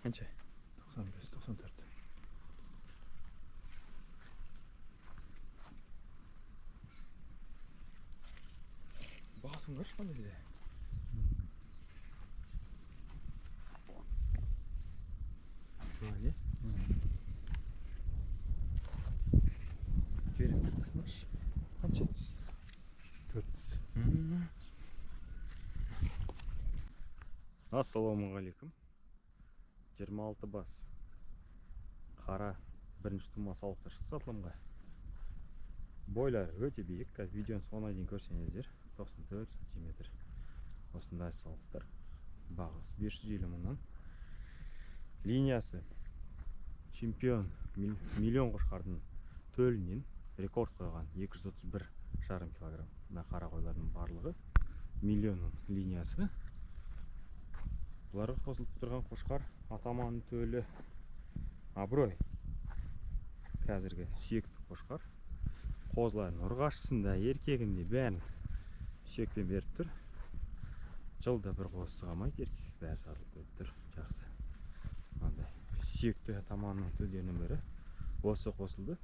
Қанша? 95, 94. Бағасын қарашы қандай дейді. Жуан, е? Жіберемін. Тісін аш. Қанша түс? 4 тіс. Ассалаумағалейкум. 26 бас. Қара бірінші тума саулықтар шықты сатылымға. Бойлары өте биік. Қазір видеоның соңына дейін көрсеңіздер, 94 сантиметр. Осындай саулықтар. Бағасы 550 мыңнан. Линиясы чемпион миллион қошқардың төлінен рекорд қойған 231,5 килограмм. Мына қара қойлардың барлығы миллионның линиясы. Бұларға қосылып тұрған қошқар атаманның төлі абырой. Қазіргі сүйекті қошқар. Қозылардың ұрғашысын да, еркегін де бәрін сүйекпен беріп тұр. Жылда бір қозысы қалмайды, еркек бәрі сатылып кетіп тұр. Жақсы. Мынандай сүйекті атаманның төлдерінің бірі осы қосылды.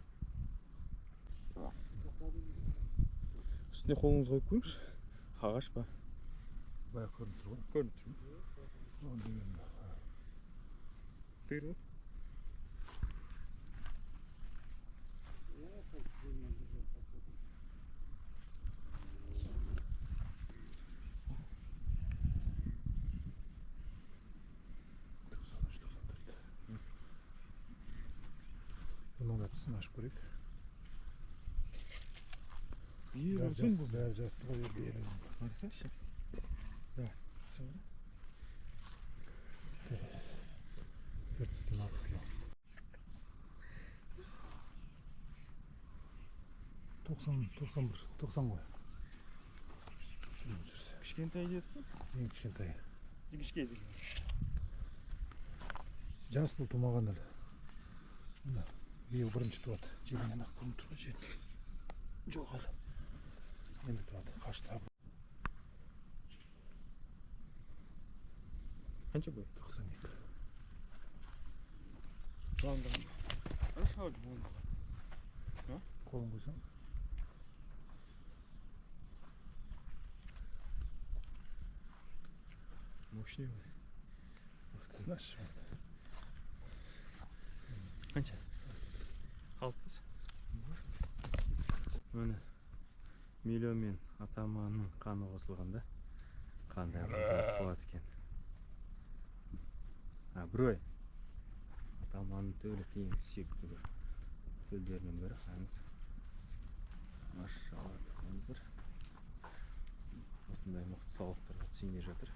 Үстіне қолыңызды қойып көріңізші. Ағаш па? Былай көрініп тұр ғой. Көрініп тұр ма? Құйрығы? 93, 94. Бұның да тісін ашып көрейік. Бері ұзын бұл. Бәрі жасты ғой, бері ұзын. Қарасаңшы. Давай, тісін қара. Төрт тістен алты тіске ауысты. 90, 91, 90 ғой. Жүрсе. Кішкентай дедік қой. Ең кішкентайы. Жіңішке деген. Жас бұл тумаған әлі. Мына биыл бірінші туады. Желінен ақ көрініп тұр ғой, желін. Жоқ әлі. Енді туады. Қашты. Қанша бой? 92. Жуандығын. Қарашы, ау, жуандығы. Қолын қойсаң. Мощный ғой. Тісін ашшы. Қанша? 60. Міне миллион мен атаманның қаны қосылғанда қандай қыздар болады екен. Абырой. Атаманның төлі ең сүйікті бір төлдерінің бірі. Қараңыз. Машалла, қараңыздар. Осындай мықты саулықтарға түсейін деп жатыр.